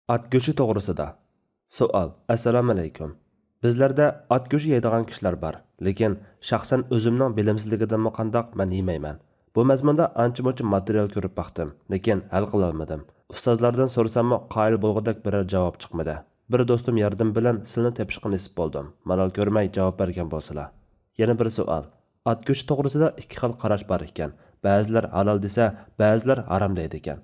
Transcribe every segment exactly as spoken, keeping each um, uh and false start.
ئات گۆشى توغرىسىدا. سوئال. ئەسسالامۇئەلەيكۇم. بىزلەردە ئات گۆشى يەيدىغان كىشىلەر بار، لېكىن شەخسەن ئۆزۈمنىڭ بىلىمسىزلىكىدىنمۇ قانداق، مەن يېمەيمەن. بۇ مەزمۇندا ئانچە-مۇنچە ماتېرىيال كۆرۈپ باقتىم، لېكىن ھەل قىلالمىدىم. ئۇستازلاردىن سورىساممۇ قايىل بولغۇدەك بىرەر جاۋاب چىقمىدى. بىر دوستۇم ياردىمى بىلەن سىلىنى تېپىشقا نېسىپ بولدۇم. مالال كۆرمەي جاۋاب بەرگەن بولسىلا. يەنە بىر سوئال. ئات گۆشى توغرىسىدا ئىككى خىل قاراش بار ئىكەن. بەزىلەر ھالال دېسە، بەزىلەر ھارام دەيدىكەن.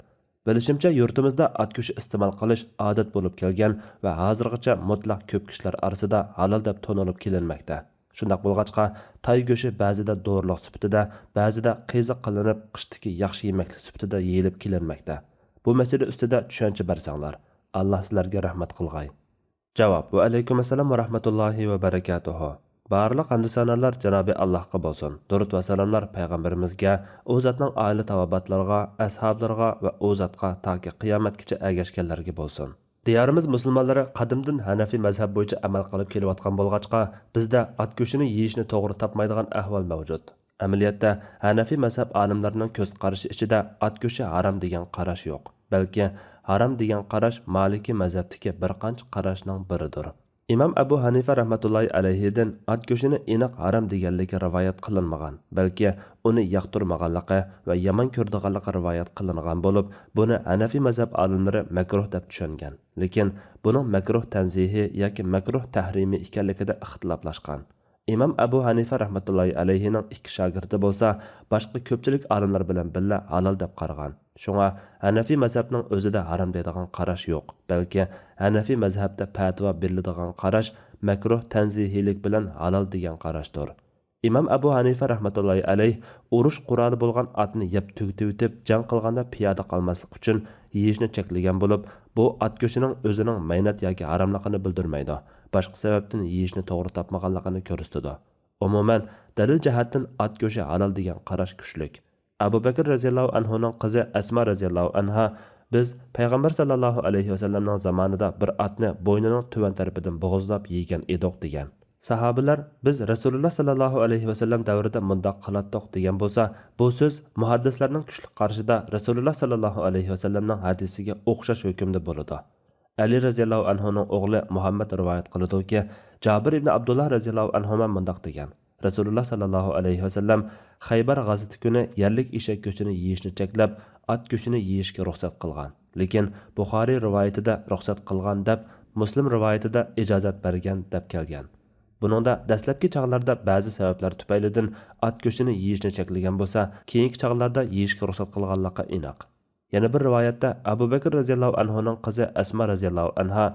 بىلىشىمچە، يۇرتىمىزدا ئات گۆشى ئىستېمال قىلىش ئادەت بولۇپ كەلگەن ۋە ھازىرغىچە مۇتلەق كۆپ كىشىلەر ئارىسىدا ھالال دەپ تونۇلۇپ كېلىنمەكتە. شۇنداق بولغاچقا، تاي گۆشى بەزىدە دورىلىق سۈپىتىدە، بەزىدە قېزىق قىلىنىپ، قىشتىكى ياخشى يېمەكلىك سۈپىتىدە يېيىلىپ كېلىنمەكتە. بۇ مەسىلە ئۈستىدە چۈشەنچە بەرسەڭلار. ئاللا سىلەرگە رەھمەت قىلغاي. جاۋاب. ۋەئەلەيكۇم ئەسسالام ۋە رەھمەتۇللاھى ۋە بەرىكاتۇھۇ. بارلىق ھەمدۇسانالار جانابى ئاللاھقا بولسۇن. دۇرۇت ۋە سالاملار پەيغەمبىرىمىزگە، ئۇ زاتنىڭ ئائىلە تاۋابىئاتلىرىغا، ئەسھابلىرىغا ۋە ئۇ زاتقا تاكى قىيامەتكىچە ئەگەشكەنلەرگە بولسۇن. دىيارىمىز مۇسۇلمانلىرى قەدىمدىن ھەنەفىي مەزھەپ بويىچە ئەمەل قىلىپ كېلىۋاتقان بولغاچقا، بىزدە ئات گۆشىنى يېيىشنى توغرا تاپمايدىغان ئەھۋال مەۋجۇت. ئەمەلىيەتتە، ھەنەفىي مەزھەپ ئالىملىرىنىڭ كۆز قارىشى ئىچىدە ئات گۆشى ھارام دېگەن قاراش يوق، بەلكى ھارام دېگەن قاراش مالىكىي مەزھەپتىكى بىر قانچە قاراشنىڭ بىرىدۇر. ئىمام ئەبۇ ھەنىفە رەھمەتۇللاھى ئەلەيھىدىن ئات گۆشىنى ئېنىق ھارام دېگەنلىكى رىۋايەت قىلىنمىغان، بەلكى ئۇنى ياقتۇرمىغانلىقى ۋە يامان كۆرىدىغانلىقى رىۋايەت قىلىنغان بولۇپ، بۇنى ھەنەفىي مەزھەپ ئالىملىرى مەكرۇھ دەپ چۈشەنگەن. لېكىن بۇنىڭ مەكرۇھ تەنزىھى ياكى مەكرۇھ تەھرىمى ئىكەنلىكىدە ئىختىلاپلاشقان. ئىمام ئەبۇ ھەنىفە رەھمەتۇللاھى ئەلەيھىنىڭ ئىككى شاگىرتى بولسا باشقا كۆپچىلىك ئالىملار بىلەن بىللە ھالال دەپ قارىغان. شۇڭا ھەنەفىي مەزھەپنىڭ ئۆزىدە ھارام دەيدىغان قاراش يوق، بەلكى ھەنەفىي مەزھەپتە پەتىۋا بېرىلىدىغان قاراش مەكرۇھ تەنزىھىيلىك بىلەن ھالال دېگەن قاراشتۇر. ئىمام ئەبۇ ھەنىفە رەھمەتۇللاھى ئەلەيھ ئۇرۇش قورالى بولغان ئاتنى يەپ تۈگىتىۋېتىپ، جەڭ قىلغاندا پىيادە قالماسلىق ئۈچۈن يېيىشنى چەكلىگەن بولۇپ، بۇ ئات گۆشىنىڭ ئۆزىنىڭ مەينەت ياكى ھاراملىقىنى بىلدۈرمەيدۇ، باشقا سەۋەبتىن يېيىشنى توغرا تاپمىغانلىقىنى كۆرسىتىدۇ. ئومۇمەن، دەلىل جەھەتتىن ئات گۆشى ھالال دېگەن قاراش كۈچلۈك. ئەبۇ بەكىر رەزىياللاھۇ ئەنھۇنىڭ قىزى ئەسما رەزىياللاھۇ ئەنھا، بىز پەيغەمبەر ساللاللاھۇ ئەلەيھى ۋەسەللەمنىڭ زامانىدا بىر ئاتنى بوينىنىڭ تۆۋەن تەرىپىدىن بوغۇزلاپ يېگەن ئىدۇق، دېگەن. ساھابىلەر، بىز رەسۇلۇللا ساللاللاھۇ ئەلەيھى ۋەسەللەم دەۋرىدە مۇنداق قىلاتتۇق، دېگەن بولسا، بۇ سۆز مۇھەددىسلەرنىڭ كۈچلۈك قارىشىدا رەسۇلۇللا ساللاللاھۇ ئەلەيھى ۋەسەللەمنىڭ ھەدىسىگە ئوخشاش ھۆكۈمدە بولىدۇ. ئەلى رەزىياللاھۇ ئەنھۇنىڭ ئوغلى مۇھەممەد رىۋايەت قىلىدۇكى، جابىر ئىبنى ئابدۇللا رەزىياللاھۇ ئەنھۇما مۇنداق دېگەن: رەسۇلۇللا ساللاللاھۇ ئەلەيھى ۋەسەللەم خەيبەر غازىتى كۈنى يەرلىك ئېشەك گۆشىنى يېيىشنى چەكلەپ، ئات گۆشىنى يېيىشكە رۇخسەت قىلغان. لېكىن بۇخارىي رىۋايىتىدە رۇخسەت قىلغان دەپ، مۇسلىم رىۋايىتىدە ئىجازەت بەرگەن دەپ كەلگەن. بۇنىڭدا دەسلەپكى چاغلاردا بەزى سەۋەبلەر تۈپەيلىدىن ئات گۆشىنى يېيىشنى چەكلىگەن بولسا، كېيىنكى چاغلاردا يېيىشكە رۇخسەت قىلغانلىقى ئېنىق. يەنە بىر رىۋايەتتە ئەبۇ بەكىر رەزىياللاھۇ ئەنھۇنىڭ قىزى ئەسما رەزىياللاھۇ ئەنھا،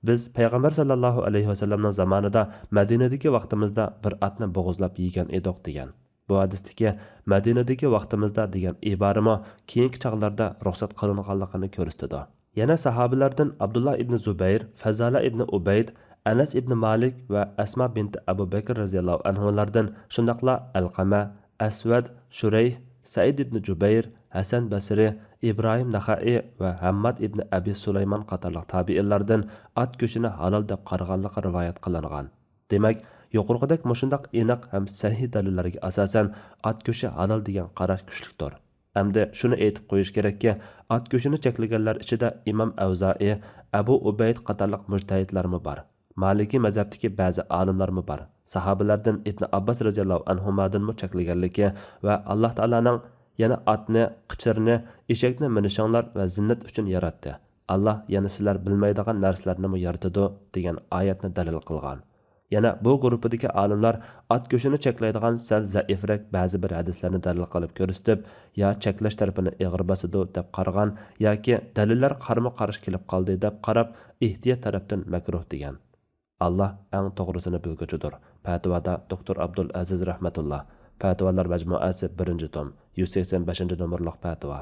بىز پەيغەمبەر ساللاللاھۇ ئەلەيھى ۋەسەللەمنىڭ زامانىدا مەدىنىدىكى ۋاقتىمىزدا بىر ئاتنى بوغۇزلاپ يېگەن ئىدۇق، دېگەن. بۇ ھەدىستىكى مەدىنىدىكى ۋاقتىمىزدا دېگەن ئىبارىمۇ كېيىنكى چاغلاردا رۇخسەت قىلىنغانلىقىنى كۆرسىتىدۇ. يەنە ساھابىلەردىن ئابدۇللا ئىبنى زۇبەير، فەزالە ئىبنى ئۇبەيد، ئەنەس ئىبنى مالىك ۋە ئەسما بىنتى ئەبۇ بەكىر رەزىياللاھۇ ئەنھۇلاردىن، شۇنداقلا ئەلقەمە، ئەسۋەد، شۇرەيھ، سەئىد ئىبنى جۇبەير، ھەسەن بەسرى، ئىبراھىم نەخەئى ۋە ھەمماد ئىبنى ئەبى سۇلايمان قاتارلىق تابىئىنلاردىن ئات گۆشىنى ھالال دەپ قارىغانلىقى رىۋايەت قىلىنغان. دېمەك، يۇقىرىقىدەك مۇشۇنداق ئېنىق ھەم سەھىھ دەلىللەرگە ئاساسەن، ئات گۆشى ھالال دېگەن قاراش كۈچلۈكتۇر. ئەمدى شۇنى ئېيتىپ قويۇش كېرەككى، ئات گۆشىنى چەكلىگەنلەر ئىچىدە ئىمام ئەۋزائى، ئەبۇ ئۇبەيد قاتارلىق مۇجتەھىدلەرمۇ بار. مالىكىي مەزھەپتىكى بەزى ئالىملارمۇ بار. ساھابىلەردىن ئىبنى ئابباس رەزىياللاھۇ ئەنھۇمادىنمۇ چەكلىگەنلىكى ۋە ئاللا تائالانىڭ يەنە ئاتنى، قېچىرنى، ئېشەكنى مىنىشىڭلار ۋە زىننەت ئۈچۈن ياراتتى. ئاللا يەنە سىلەر بىلمەيدىغان نەرسىلەرنىمۇ يارىتىدۇ، دېگەن ئايەتنى دەلىل قىلغان. يەنە بۇ گۇرۇپپىدىكى ئالىملار ئات گۆشىنى چەكلەيدىغان سەل زەئىفرەك بەزى بىر ھەدىسلەرنى دەلىل قىلىپ كۆرسىتىپ، يا چەكلەش تەرىپىنى ئېغىر باسىدۇ دەپ قارىغان ياكى دەلىللەر قارىمۇ قارشى كېلىپ قالدى دەپ قاراپ، ئېھتىيات تەرەپتىن مەكرۇھ دېگەن. ئاللا ئەڭ توغرىسىنى بىلگۈچىدۇر. پەتىۋادا دوكتور ئابدۇل ئەزىز رەھمەتۇللا، پەتىۋالار مەجمۇئەسى، بىرىنچى توم، يۈز سەكسەن بەشىنچى نومۇرلۇق پەتىۋا.